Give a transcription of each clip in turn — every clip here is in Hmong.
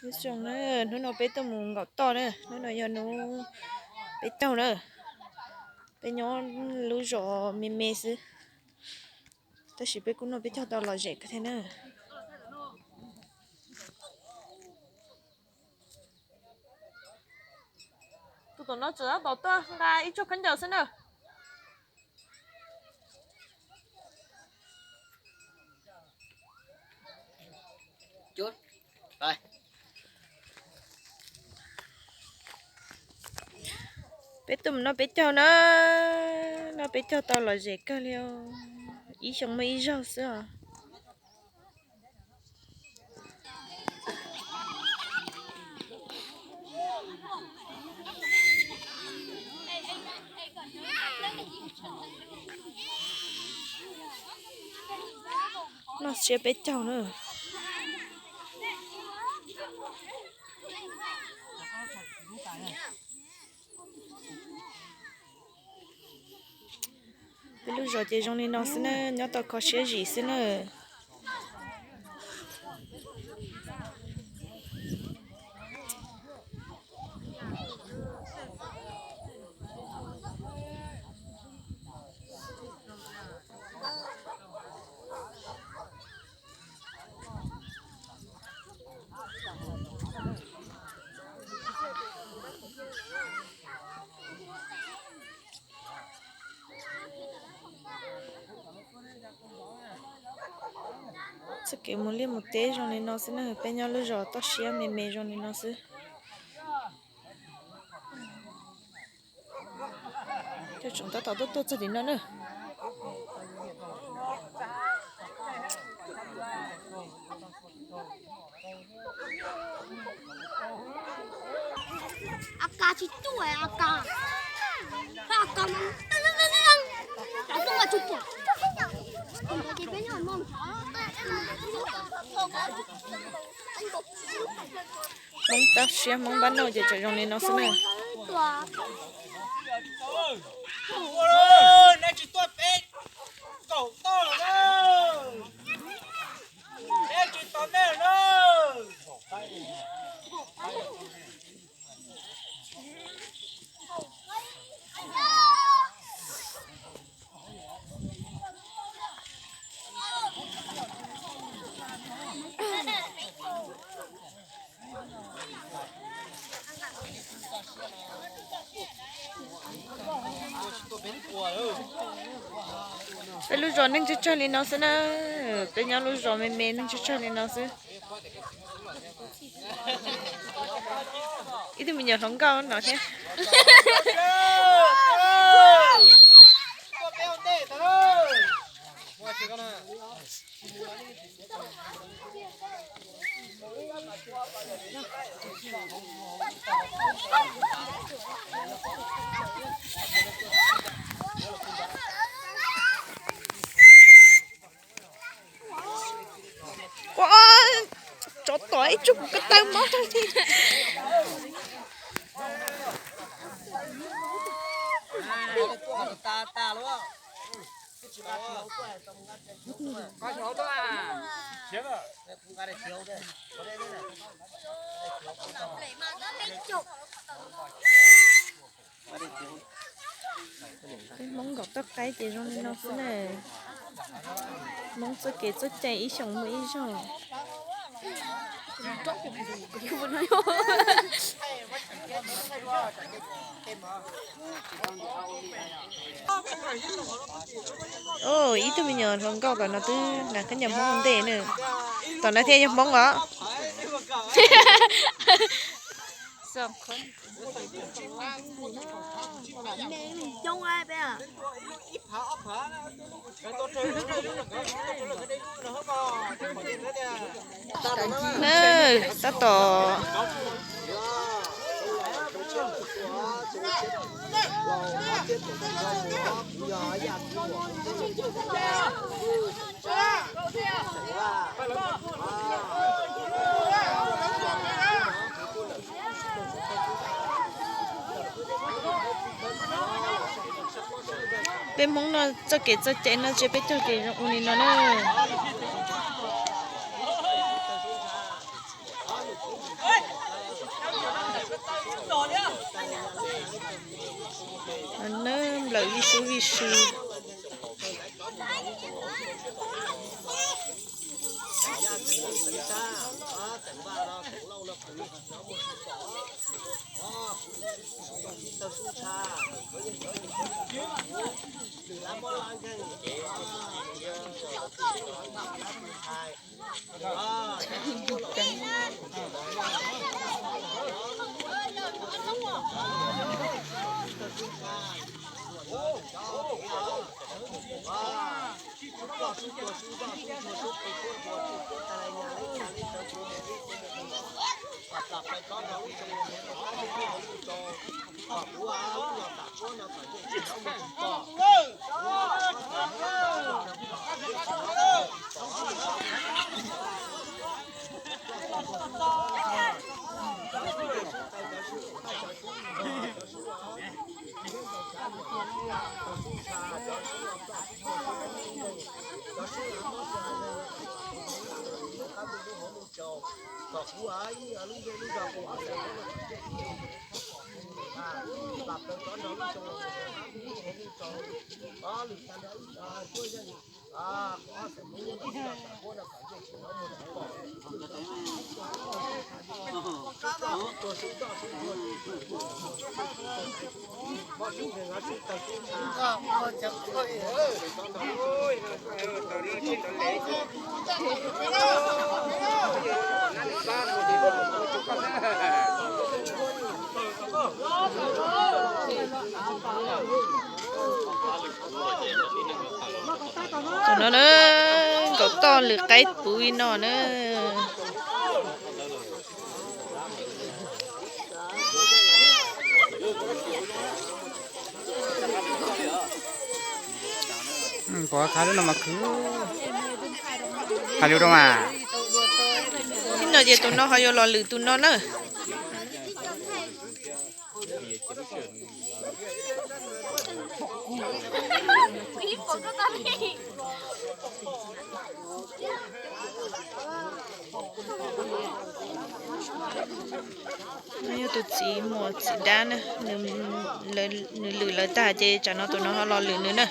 Hnub zoo na, hnub no peb tuaj mus nkaum toj na, hnub no yog hnub peb caug na. Peb nyob lub zos me me xwb, tab sis peb kuj noj peb caug tau lom zem kawg thiab na. Tus tom no tseem tab tom tuaj nqa ib tsob khaub ncaws xwb na. Peb tuaj mus noj peb caug na, noj peb caug tau lom zem kawg li os. Ib xyoo muaj ib zaug xwb os. Noj siab peb caug na. Peb lub zos ces zoo li no xwb na, nyob tau kho siab zim xwb na. Txoj kev mus liaj mus teb zoo li no xwb na, peb nyob lub zos toj siab me me zoo li no xwb. Cov tseem tab tom tuaj tuaj txog tim no na. Hmoob tab siab Hmoob npab nauj ces tseem zoo li no xwb na. Peb lub zos neeg tsawg tsawg li no xwb na, peb nyob lub zos me me neeg tsawg tsawg li no xwb. Ib tug me nyuam hluas nkauj no thiab. Ua, tsov tom ib tsuj kuv ko taw mob rau li. Peb Hmoob nkaum toj qaib ces zoo li no xwb na. Hmoob txoj kev txoj cai ib xyoos muaj ib zaug. Ib tug me nyuam hluas nkauj tom no twb hnav khaub ncaws Hmoob ua ntej na. Tom no thiaj yog Hmoob os. Tab tom Peb Hmoob no txoj kev txoj cai no tsis peb cog ces zoo ua li no na. Nplawm vij sub vij sw. Tam no na, nkaum toj lwm qaib puv li no na. Pom qhov lub no mas khwv, qhov lub no mas. Ib no ces tus no ho yuav los lwm tus no na. No yog tus txiv muam txiv dab na, nws lwm lawv tag ces tsam no tus no ho los lwm nws na.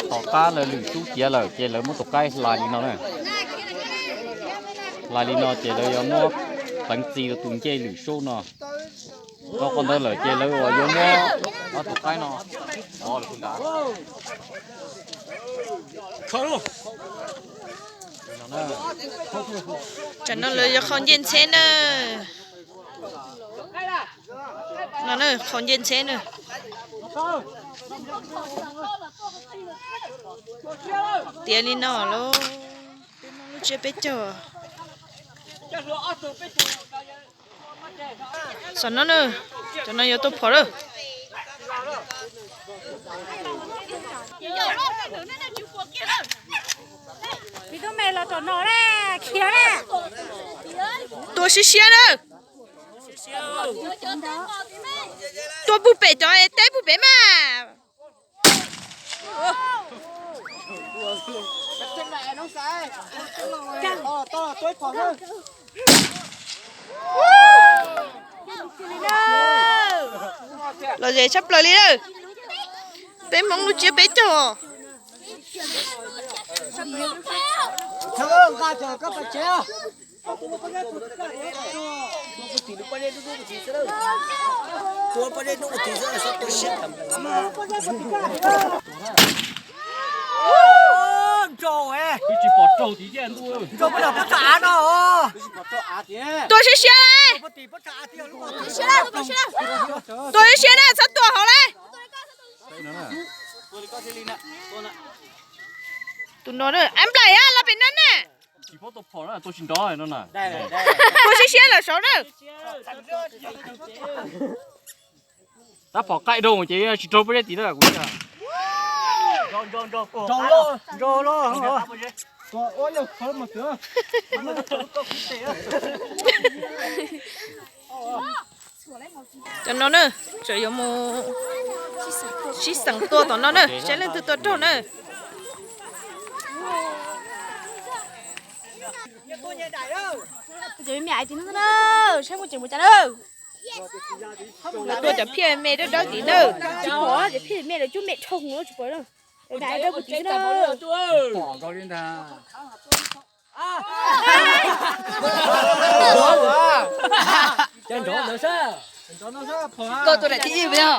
Tom qab lawv lwm sub tiav lawm ces lawv muab tus qaib hlais li no na. Hlais li no ces lawv yuav muab pleev txi rau tus ncej lwm sub no. Tau qhov ntawd lawm ces lawv yuav muab ob tus qaib no. Tsam no lawv yuav qhau ncej ntxheb na. No na, qhau ncej ntxheb na. Tiav li no lauj, peb Hmoob lub tsiab peb caug. Xom no na, cov no yuav tua phom lawm. Tua siab siab na. Tua puag pem cov es teb puag pem mas. Lom zem tshaj plaws li lawm. Peb Hmoob lub tsiab peb caug. Tua siab siab li. Tua siab siab na, txhob tua hauv li. Tus no na, ab nplaim a, los pem no na. Ua siab siab los saud na. Tab pom qaij dhau ces tsis raug pob zeb tim na kuv. Cov no na, tseem yuav mus sib xeem tua tom no na, saib leej twg tua raug na. Saib muaj tseem mus cas na. Tua cov phiaj me dawb dawb tim na. Tsis pom cov phiaj me lawv cub me dhau tsis pom na. Dawb dawb tim na. Koj tua daim thib ib puas yog?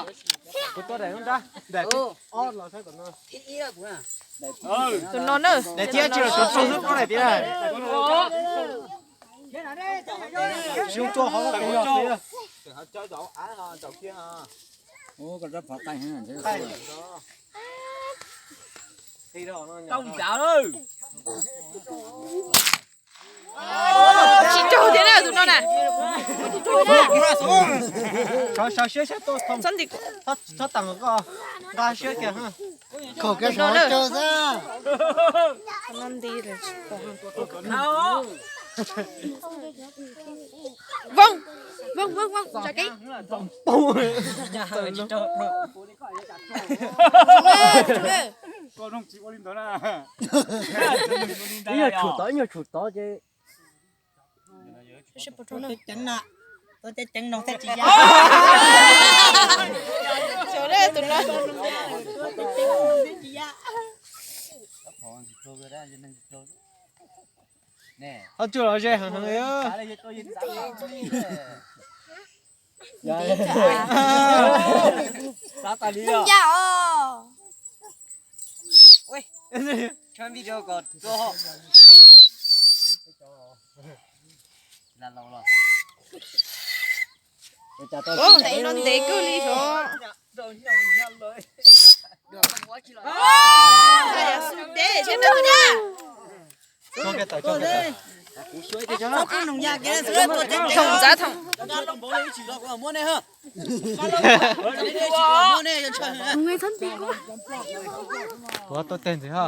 Tus no na. Tsis raug thiab na tus no na. Txhob nti, nqa siab kiag. Voo, voo, voo, voo, tso kev. Ib nyuag tshum tod, ib nyuag tshum tod ces. Tus no. Ho tsuag los ze heev heev li. Tus no na. Ntev no ntev kawg li os. Xu deb thiab na tus no na. Thoom ntxav thoom. Ua tau teg ntxiv ha.